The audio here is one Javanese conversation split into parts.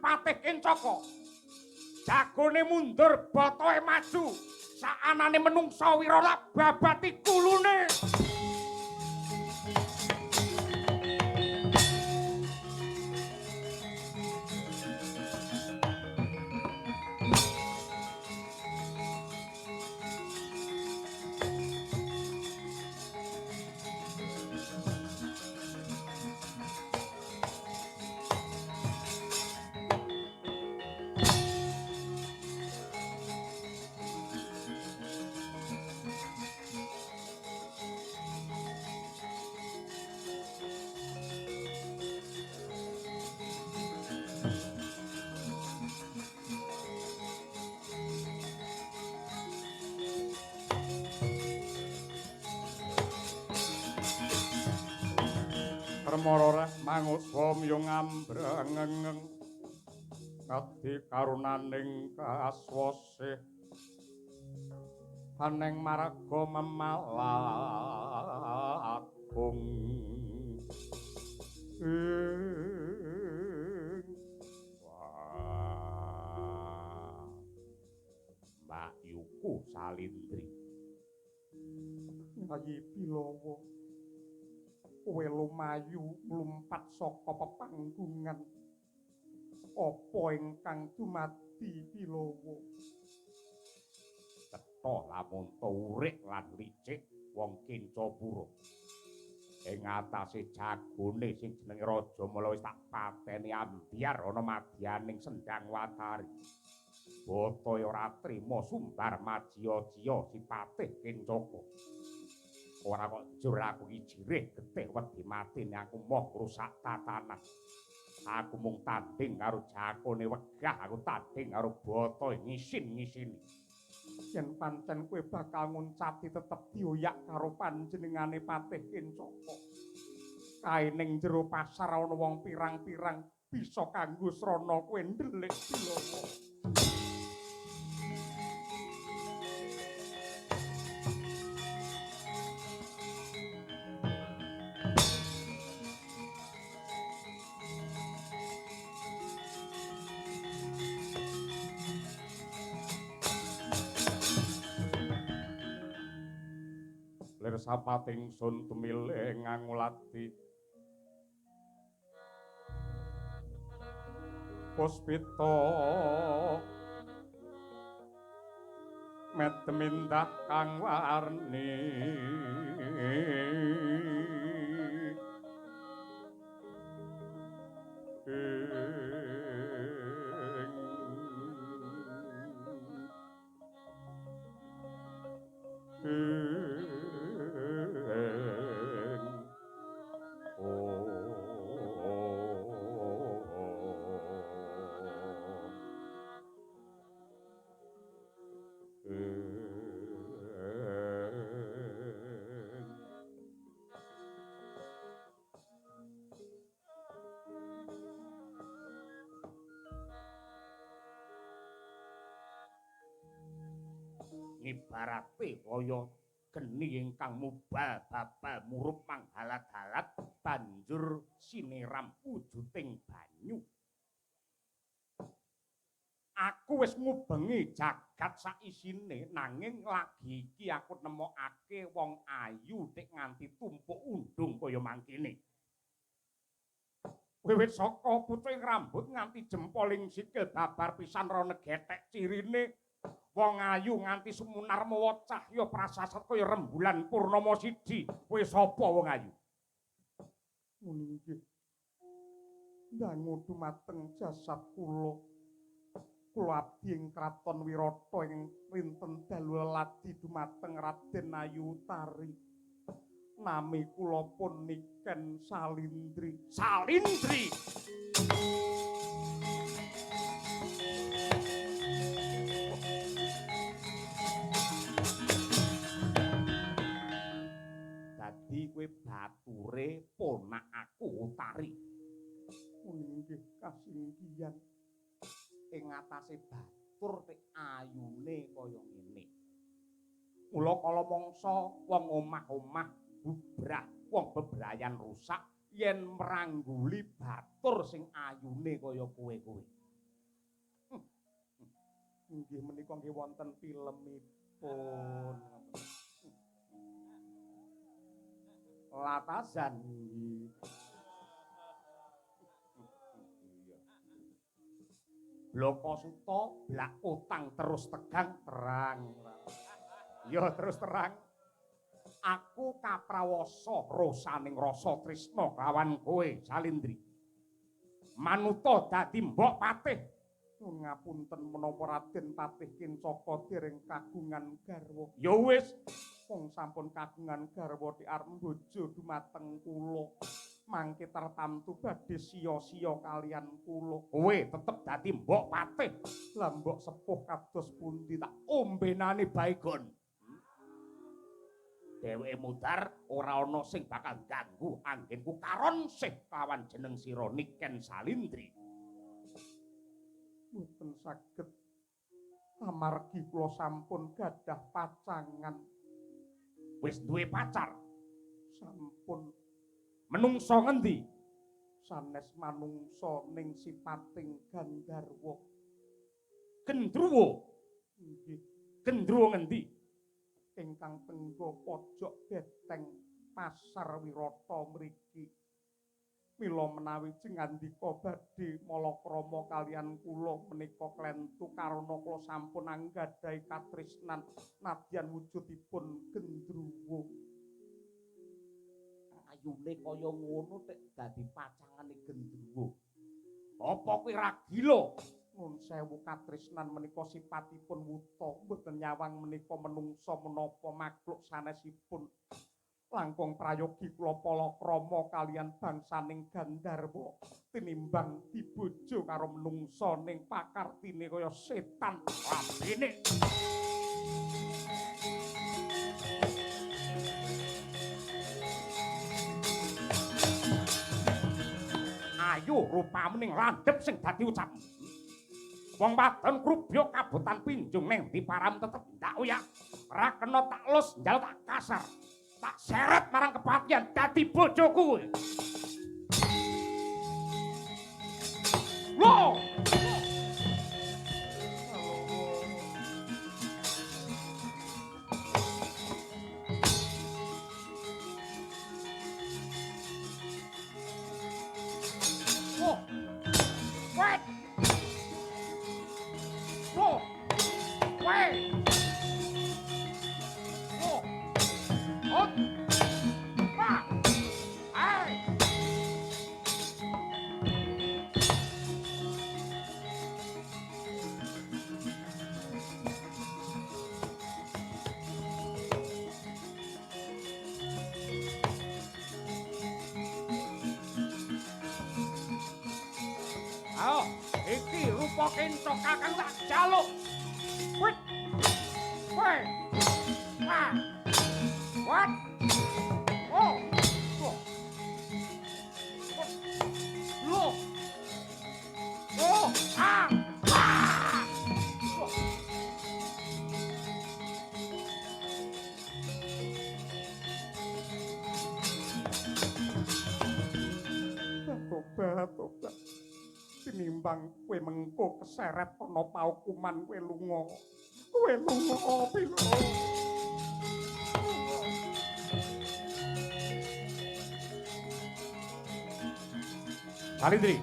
Patih Kencaka. Jagone mundur, botohe maju. Saanane menungsa wirala babati kulune. Permara mangusa miyung ambrengeng ngadi karunaning kaswasih aneng marga memalagung wah Mbak Yuku Salindri Nyai Bilawa kowe lumayu mlumpat saka pepanggungan apa ingkang dumadi Bilawa cetha lamun urik lan licik wong Kencapura ing atase jagone sing jenenge Rajamala wis tak pateni ambyar ana madyaning Sendang Watari bata ora trima sumbar majiya-jiya si Patih Kencaka. Ora kok njur aku iki jirih getih wedi matine aku moh ngrusak tatanan. Aku mung tanding karo jakone wegah, aku tanding karo bata ngisin-ngisini. Yen pancen kowe bakal nguncati tetep dioyak karo panjenengane Patih Kencaka. Kae ning jero pasar ana wong pirang-pirang bisa kanggo srana kowe ndelik Bilawa. Sapating sun tumile ngangulati puspita medmindah kang warni Ibarate kaya geni ingkang mubal babal murup manghalat-halat banjur siniram wujuding banyu. Aku wis ngubengi jagat saisine nanging lagi iki aku nemokake wong ayu tek nganti tumpuk undung kaya mangkene. Wiwit saka pucuking rambut nganti jempoling sikil babar pisan rana gethek cirine. Wong ayu nganti sumunar mawa cahya prasasat kaya rembulan purnama siji. Kowe sapa wong ayu? Muni nggih. Ndangu dumateng jasad kula. Kula abdi ing kraton Wirata ing rinten dalu leladi dumateng Raden Ayu Utari. Nami kula pun Niken Salindri. Salindri. Kowe bature ponak aku Utari. Muni nggih kasinggihan. Ing atase batur tek ayune kaya ngene. Mula kala mangsa wong omah-omah bubrah, wong bebrayan rusak yen mrangguli batur sing ayune kaya kowe-kowe. Inggih menika nggih wonten filmipun. Latasan nggih. Iya. Bloko suta blak utang terus tegang terang. Ya terus terang. Aku kaprawasa rosaning rasa tresna lawan kowe Salindri. Manuta dadi mbok patih. Nyuwun ngapunten menapa Raden Patih Kincaka dereng kagungan garwa. Ya wis, wong sampun kagungan garwa dik arep mbojo dumateng kula. Mangke tartamtu badhe siya-siya kalian kula. Kowe tetep dadi mbok patih. Lah mbok sepuh kados pundi tak ombenane baygon. Dheweke mudhar ora ana sing bakal ganggu anggenku karon sih kawan jeneng sira Niken Salindri. Mboten saged amargi kula sampun gadah pacangan. Wis duwe pacar? Sampun. Menungso ngendi? Sanes manungsa ning sipating gandharwa. Gendruwo? Nggih. Gendruwo ngendi? Ingkang tenggo pojok beteng Pasar Wirata mriki. Mila menawi jengandika badhe malakrama kalian kula menika klentu karana kula sampun anggadhahi katresnan nadyan wujudipun gendruwo. Ayune kaya ngono tek dadi pacangane gendruwo. Apa kuwi ra gila? Nun sewu katresnan menika sipatipun wuta, mboten nyawang menika menungsa menapa makhluk sanesipun. Langkung prayogi kula palakrama kalian bangsaning gandharwa tinimbang dibojo karo menungsa ning pakartine kaya setan lambene. Ayo rupamu ning landhep sing dadi ucapmu. Wong wadon krubyuk kabotan pinjung ning diparam tetep ndak oyak. Ora kena tak lus njaluk tak kasar. Tak seret marang kepatihan dadi bojoku. Lho. Oh. Wait. Oh. Wait. Oh. Oh. Pa. Ai. Ayo, iki rupa kenco kakang tak jaluk. Wit. Wait. Pa. What? Oh. Oh. Loh. Oh. Ah. Ah. Oh. Tobat, tobat. Tinimbang kowe mengko keseret ana paukuman kowe lunga. Kowe lunga pilo. Salindri.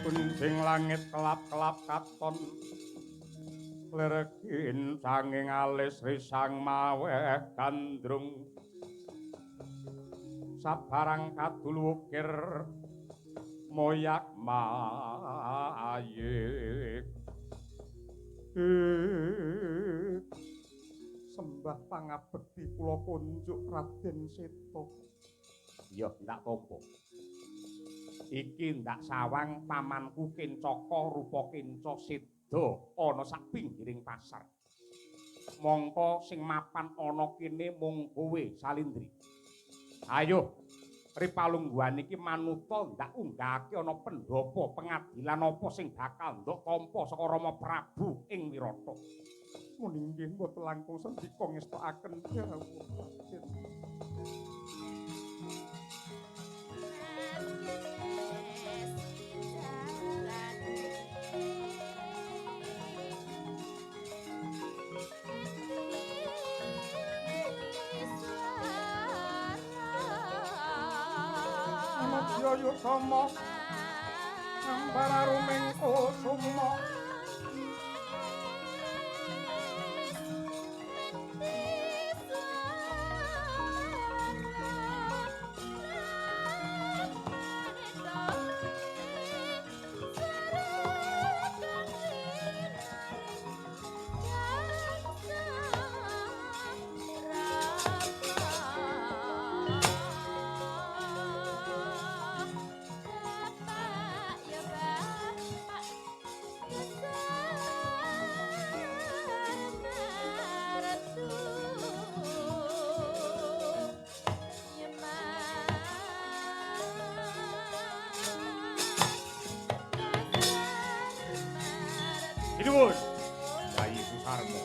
Kunjing langit kelap-kelap katon lergin sanging alis risang maweh gandrung sabarang kadul wukir moyak mayik. Sembah pangabekti kula kunjuk Raden Seta. Ya ndak tampa. Iki ndak sawang pamanku Kencaka rupa Kenca seda ana sak pinggiring pasar. Mongko sing mapan ana kene mung kowe Salindri. Ayo Ripalungguhan iki manuta ndak unggahake ana pendhapa pengadilan apa sing bakal ndok tampa saka Rama Prabu ing Wirata. Muni nggih mboten langkung sendika ngestokaken dawuh Raden. Yutama ambar aruming kusuma. Sinuwun Kyai Susarmo.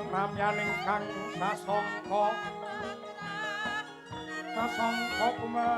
Ramyaning kang sasongko sasongko kume.